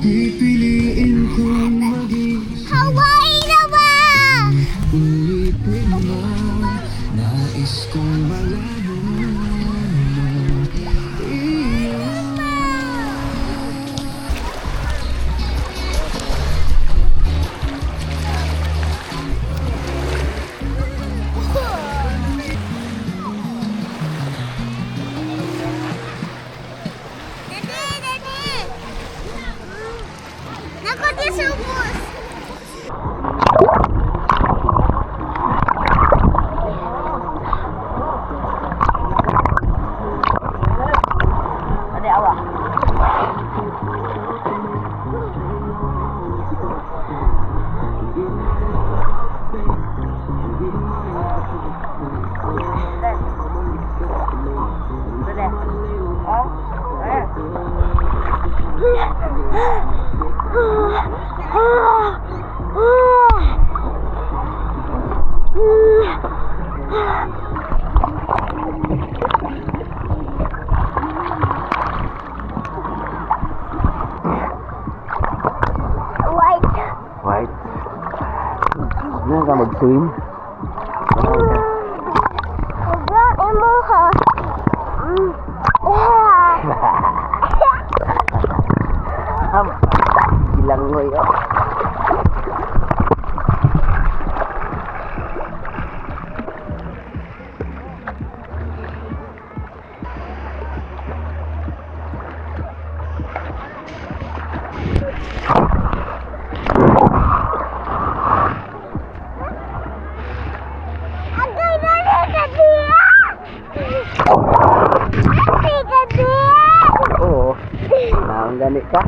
Pipiliin kong maging Hawaii na ba? Ulitin man, nais kong malaman na iyo. Daddy, Daddy! Nako, di subos. Ade awa. Dede. Oh. Eh. White. White. Ano ka mag-swim? Uga, imo ha. Am, gilangoy oh. Agay na ni Kadiya! Ate Kadiya! Oo. Naon gani ka?